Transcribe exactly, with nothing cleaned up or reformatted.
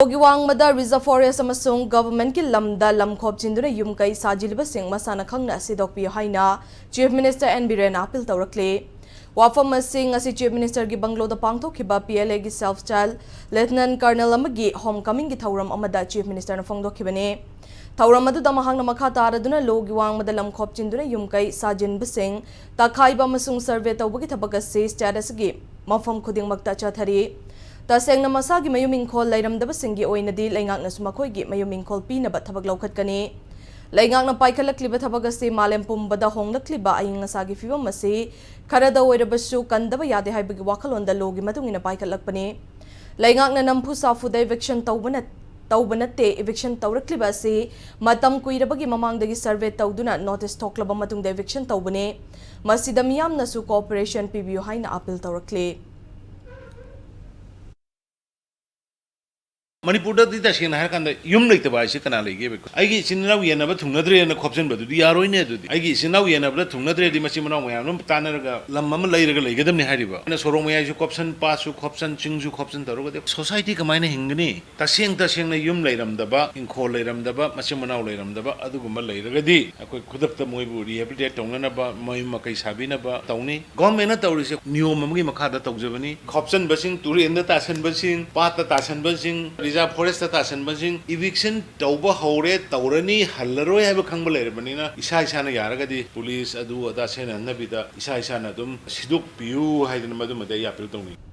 ꯂꯣꯒꯤ ꯋꯥꯡꯃꯗ Reserve Forest ꯑꯃꯁꯨꯡ Governmentꯀꯤ ꯂꯝꯗ ꯂꯝ ꯈꯣꯞꯆꯤꯟꯗꯨꯅ ꯌꯨꯝ ꯀꯩ ꯁꯥꯖꯤꯜꯂꯤꯕꯁꯤꯡ ꯃꯁꯥꯅ ꯈꯪꯅ ꯁꯤꯗꯣꯛꯄꯤꯌꯨ ꯍꯥꯏꯅ Chief Minister N. ꯕꯤꯔꯦꯟꯅ appeal ꯇꯧꯔꯛꯂꯤ꯫ ꯋꯥꯐꯝ ꯑꯁꯤ ꯉꯁꯤ Chief Ministerꯒꯤ ꯕꯪꯒ꯭ꯂꯣꯗ ꯄꯥꯡꯊꯣꯛꯈꯤꯕ PLAꯒꯤ Self Styled Lieutenant Colonel ꯑꯃꯒꯤ Homecomingꯒꯤ ꯊꯧꯔꯝ ꯑꯃꯗ Chief Ministerꯅ ꯐꯣꯡꯗꯣꯛꯈꯤꯕꯅꯤ꯫ ꯊꯧꯔꯝ ꯑꯗꯨꯗ ꯃꯍꯥꯛꯅ ꯃꯈꯥ ꯇꯥꯔꯗꯨꯅ ꯂꯣꯒꯤ ꯋꯥꯡꯃꯗ ꯂꯝ ꯈꯣꯞꯆꯤꯟꯗꯨꯅ ꯌꯨꯝ ꯀꯩ ꯁꯥꯖꯤꯟꯕꯁꯤꯡ ꯇꯛꯈꯥꯏꯕ ꯑꯃꯁꯨꯡ survey ꯇꯧꯕꯒꯤ ꯊꯕꯛ ꯑꯁꯤ state ꯑꯁꯤꯒꯤ ꯃꯐꯝ ꯈꯨꯗꯤꯡꯃꯛꯇ ꯆꯠꯊꯔꯤ꯫ ꯇꯁꯦꯡꯅ ꯃꯁꯥꯒꯤ ꯃꯌꯨꯝ ꯏꯪꯈꯣꯜ ꯂꯩꯔꯝꯗꯕꯁꯤꯡꯒꯤ ꯑꯣꯏꯅꯗꯤ ꯂꯩꯉꯥꯛꯅꯁꯨ ꯃꯈꯣꯏꯒꯤ ꯃꯌꯨꯝ ꯏꯪꯈꯣꯜ ꯄꯤꯅꯕ ꯊꯕꯛ ꯂꯧꯈꯠꯀꯅꯤ꯫ ꯂꯩꯉꯥꯛꯅ ꯄꯥꯏꯈꯠꯂꯛꯂꯤꯕ ꯊꯕꯛ ꯑꯁꯤ ꯃꯥꯂꯦꯝ ꯄꯨꯝꯕꯗ ꯍꯣꯡꯂꯛꯂꯤꯕ ꯑꯏꯪ ꯑꯁꯥꯒꯤ ꯐꯤꯕꯝ ꯑꯁꯤ ꯈꯔꯗ ꯑꯣꯏꯔꯕꯁꯨ ꯀꯟꯗꯕ ꯌꯥꯗꯦ ꯍꯥꯏꯕꯒꯤ ꯋꯥꯈꯜꯂꯣꯟꯗ ꯂꯣꯒꯤ ꯃꯇꯨꯡ ꯏꯟꯅ ꯄꯥꯏꯈꯠꯂꯛꯄꯅꯤ꯫ ꯂꯩꯉꯥꯛꯅ ꯅꯝꯐꯨ ꯁꯥꯐꯨꯗ eviction ꯇꯧꯕ ꯅꯠ-, ꯇꯧꯕ ꯅꯠꯇꯦ, eviction ꯇꯧꯔꯛꯂꯤꯕ ꯑꯁꯤ ꯃꯇꯝ ꯀꯨꯏꯔꯕꯒꯤ ꯃꯃꯥꯡꯗꯒꯤ survey ꯇꯧꯗꯨꯅ notice ꯊꯣꯛꯂꯕ ꯃꯇꯨꯡꯗ eviction ꯇꯧꯕꯅꯤ꯫ ꯃꯁꯤꯗ ꯃꯤꯌꯥꯝꯅꯁꯨ cooperation ꯄꯤꯕꯤꯌꯨ ꯍꯥꯏꯅ appeal ꯇꯧꯔꯛꯂꯤ꯫ ꯃꯅꯤꯄꯨꯔꯗꯗꯤ ꯇꯁꯦꯡꯅ ꯍꯥꯏꯔꯀꯥꯟꯗ ꯌꯨꯝ ꯂꯩꯇꯕ ꯍꯥꯏꯁꯦ ꯀꯅꯥ ꯂꯩꯒꯦꯕ? ꯑꯩꯒꯤ ꯏꯆꯤꯟ ꯏꯅꯥꯎ ꯌꯦꯟꯅꯕ ꯊꯨꯡꯅꯗ꯭ꯔꯦꯅ ꯈꯣꯞꯆꯟꯕꯗꯨꯗꯤ ꯌꯥꯔꯣꯏꯅꯦ꯫ ꯑꯗꯨꯗꯤ ꯑꯩꯒꯤ ꯏꯆꯤꯟ ꯏꯅꯥꯎ ꯌꯦꯟꯅꯕꯗ ꯊꯨꯡꯅꯗ꯭ꯔꯦꯗꯤ ꯃꯆꯤꯟ ꯃꯅꯥꯎ ꯃꯌꯥꯝ ꯑꯃ ꯇꯥꯟꯅꯔꯒ ꯂꯝ ꯑꯃ ꯂꯩꯔꯒ ꯂꯩꯒꯗꯕꯅꯤ ꯍꯥꯏꯔꯤꯕ꯫ ꯑꯩꯅ ꯁꯣꯔꯣꯛ ꯃꯌꯥꯏꯁꯨ ꯈꯣꯞꯆꯟ, ꯄꯥꯠꯁꯨ ꯈꯣꯞꯆꯟ, ꯆꯤꯡꯁꯨ ꯈꯣꯞꯆꯟ ꯇꯧꯔꯒꯗꯤ society ꯀꯃꯥꯏꯅ ꯍꯤꯡꯒꯅꯤ? ꯇꯁꯦꯡ ꯇꯁꯦꯡꯅ ꯌꯨꯝ ꯂꯩꯔꯝꯗꯕ, ꯏꯪꯈꯣꯜ ꯂꯩꯔꯝꯗꯕ, ꯃꯆꯤꯟ ꯃꯅꯥꯎ ꯂꯩꯔꯝꯗꯕ ꯑꯗꯨꯒꯨꯝꯕ ꯂꯩꯔꯒꯗꯤ ꯑꯩꯈꯣꯏ ꯈꯨꯗꯛꯇ ꯃꯣꯏꯕꯨ rehabilitate ꯇꯧꯅꯅꯕ, ꯃꯌꯨꯝ ꯃꯀꯩ ꯁꯥꯕꯤꯅꯕ ꯇꯧꯅꯤ꯫ Governmentꯅ ꯇꯧꯔꯤꯁꯦ ꯅꯤꯌꯣꯝ ꯑꯃꯒꯤ ꯃꯈꯥꯗ ꯇꯧꯖꯕꯅꯤ꯫ ꯈꯣꯞꯆꯟꯕꯁꯤꯡ, ꯇꯨꯔꯦꯟꯗ ꯇꯥꯁꯟꯕꯁꯤꯡ, ꯄꯥꯠꯇ ꯇꯥꯁꯟꯕꯁꯤꯡ, Reserve Forestꯇ ꯇꯥꯁꯟꯕꯁꯤꯡ eviction ꯇꯧꯕ ꯍꯧꯔꯦ, ꯇꯧꯔꯅꯤ, ꯍꯜꯂꯔꯣꯏ ꯍꯥꯏꯕ ꯈꯪꯕ ꯂꯩꯔꯕꯅꯤꯅ ꯏꯁꯥ ꯏꯁꯥꯅ ꯌꯥꯔꯒꯗꯤ ꯄꯨꯂꯤꯁ ꯑꯗꯨ ꯑꯗꯥ ꯁꯦꯟꯅꯍꯟꯗꯕꯤꯗ ꯏꯁꯥ ꯏꯁꯥꯅ ꯑꯗꯨꯝ ꯁꯤꯗꯣꯛꯄꯤꯌꯨ ꯍꯥꯏꯗꯅ ꯃꯗꯨꯃꯗꯤ ꯑꯩ appeal ꯇꯧꯅꯤꯡꯏ꯫